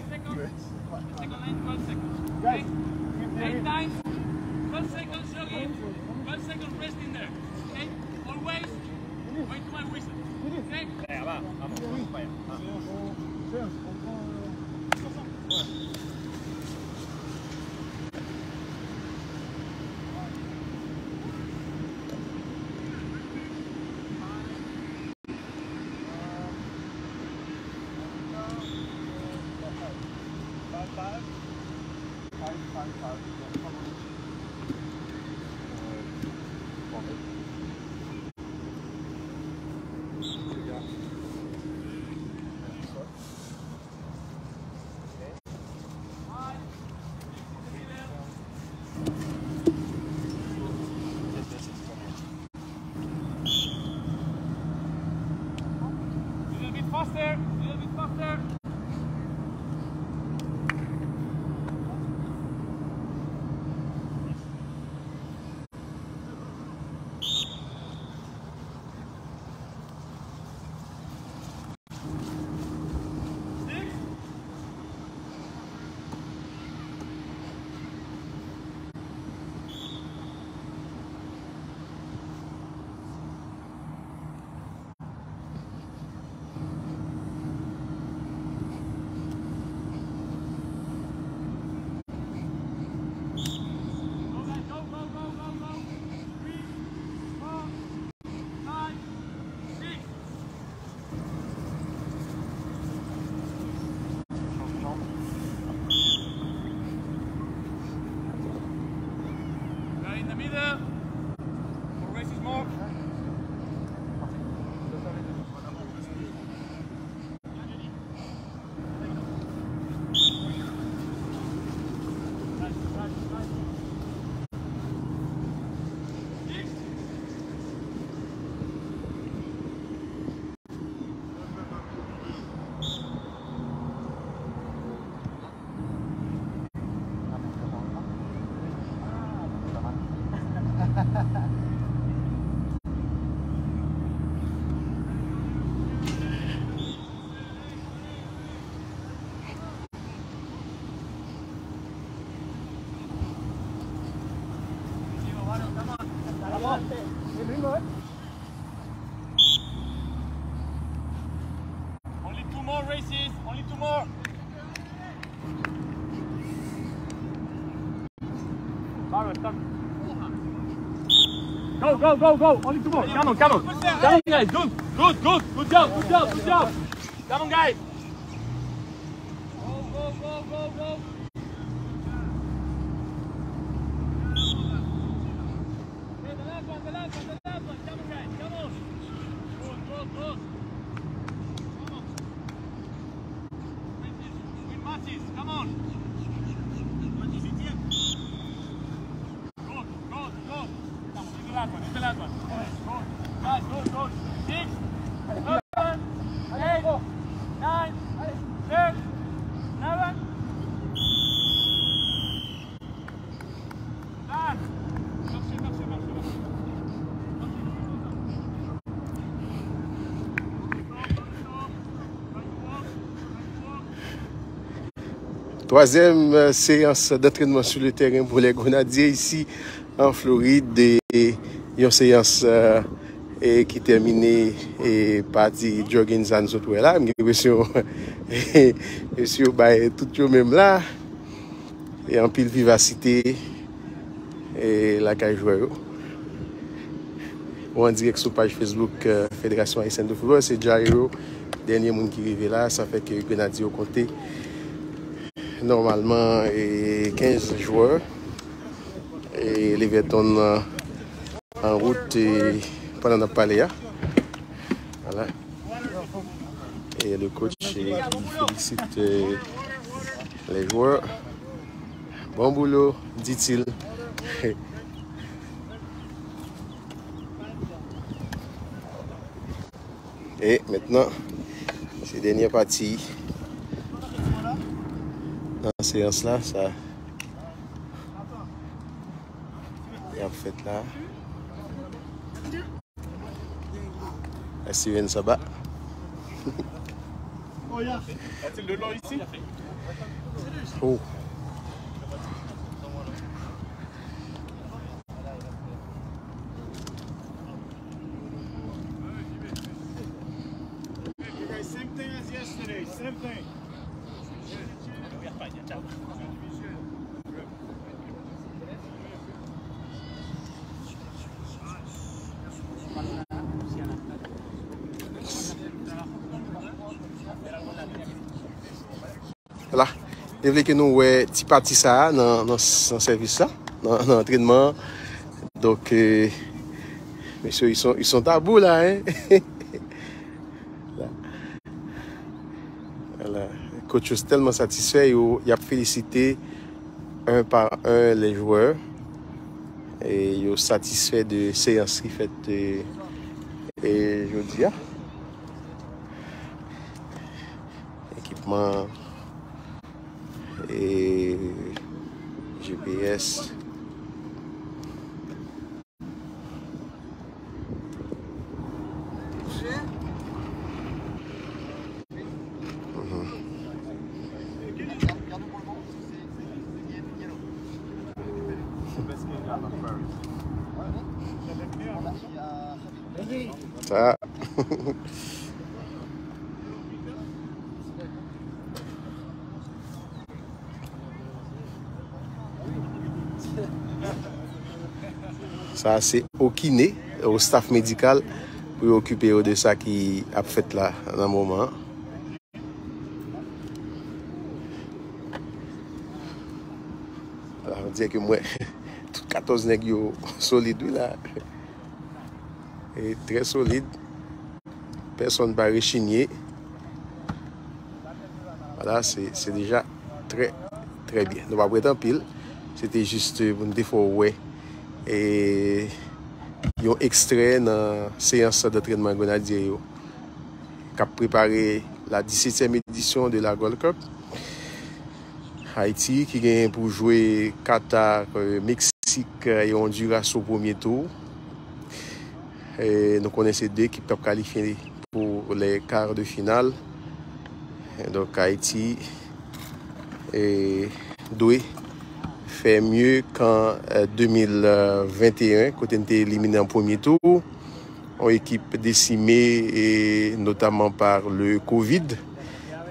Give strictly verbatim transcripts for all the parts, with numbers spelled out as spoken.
Seconds. The second line, twelve seconds. Okay? Eight times, twelve seconds jogging, twelve seconds resting there. Okay? Always going to my whistle. Okay? Little bit faster, little bit faster. Right in the middle. Four races more. Only two more races, only two more. Go, go, go, go. Only two more. Come on, come on. Come on, guys. Good, good, good. Good job, good job, good job. Come on, guys. Go, go, go, go, go. Hey, the last one, the last one, the last one. Come on, guys. Come on. Good, good, good. Come on. Win matches. Come on. Good, good, good. Come on, this is the last one, this is the last one. Good. Guys, good, good. Six, seven, eight, nine, ten, eleven. Done. Mache, mache, mache, mache. Twazyèm, euh, seyans d'entraînement sur le terrain pour les Grenadiers ici en Floride. E yon seyans, euh, e ki tèmine, e pa ti jogging sa nou sot wè la. M gen enpresyon mesye yo bay tout yo menm la. E anpil vivasite, e lakay jwè yo. Ou an dirèk sou paj Facebook, euh, Fédération Haïtienne de Football, se Jairo, dènye moun ki rive la. Sa fè ke Grenadye yo konte nòmalman, e, kenz jwè. E Leverton, euh, an wout, e, pandan n ap pale a. Voilà. E le coach, e, ki felisite, e, les joueurs. Bon boulot, dit-il. E mentnan, se dènye pati nan seyans la, sa y ap fèt la. Steven Saba. Y a-t-il de l'eau ici? Oh. Same thing as yesterday, same thing. Voilà. Te vle ke nou wè ti pati sa a nan, nan, nan sèvis la, nan, nan antrenman an. Donk, euh, mesye, ils sont, ils sont à bout là, hein? Voilà. Coach yo tèlman satisfè, yo, y ap felisite un par un les joueurs. E yo satisfè de seyans ki fèt, e, e jodi a. Ekipman e G P S. Sa. Sa se o kine, o staff medikal, pou yo okipe yo de sa ki ap fèt la nan moman an. Ala, on dirè ke mwen, tout katòz nèg yo solid, wi, la. E trè solid. Pèsonn pa rechinye. Voilà, se, se deja trè, trè byen. Nou p ap ret anpil. Se te jis pou n te fè w wè, e, yon ekstrè nan seyans dantrenman Grenadye yo k ap prepare la disetyèm edisyon de la Gold Cup. Ayiti ki genyen pou jwe Katar, euh, Meksik, euh, e Ondiras o premye tou. E nou konnen se de ekip k ap kalifye pou les quarts de finale. E donk, Ayiti, e, dwe fè mye kan, e, de mil venteyen, kote n te elimine an premye tou. Yon ekip desime, e notamman par le covid,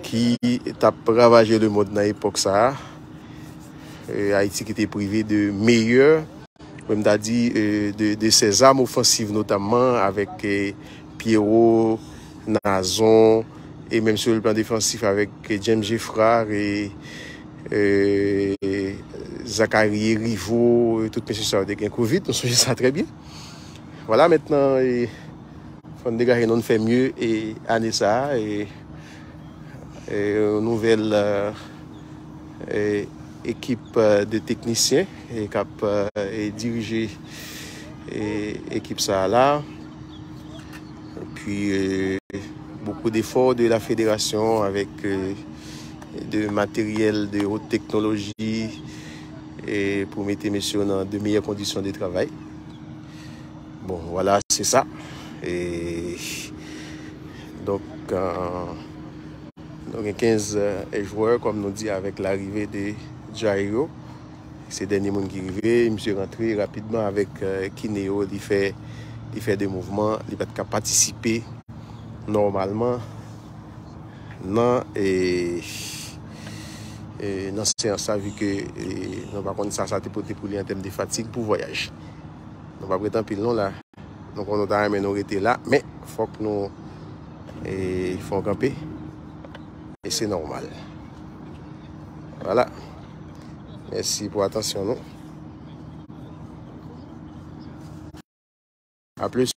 ki t ap ravaje le mond nan epòk sa a. E, Ayiti ki te prive de meyè, mwen m ta di, e, de, de ses armes offensives, notamman avèk, e, Pierrot, Nazon, e menm sur le plan défensif avèk, e, James Geffrard e, e, Zacharie Erivo, e, tout mesye sa yo te gen covid, nou sonje sa trè byen. Vwala, mentnan, e, fò n degaje nou, n fè mye, e, ane sa a, e, e, yon nouvèl, e, e, ekip, e, de teknisyen, e, k ap, e, e, dirije, e, ekip sa a la. Epi, e, beaucoup d'efforts de la fédération avec, e, de matériel de haute technologie, e, pou mete mesye yo nan de meilleures conditions de travail. Bon, vwala, se sa. E, donk, e, nou gen kenz, e, jwè, kòm nou di, avèk larive de Jairo. Se dènye moun ki rive, misye rantre rapidman avèk, e, kine yo, li fè, li fè de mouvman, li pa t ka patisipe nòmalman nan, e, e, nan seyans sa, vi ke, e, nou pa konn sa sa te pote pou li an tèm de fatig pou vwayaj. Nou p ap ret anpil non la. Nou konnen nou ta renmen nou rete la, men fòk nou, e, fè yon kanpe. E se nòmal. Vwala. Mèsi pou atansyon nou. A plis.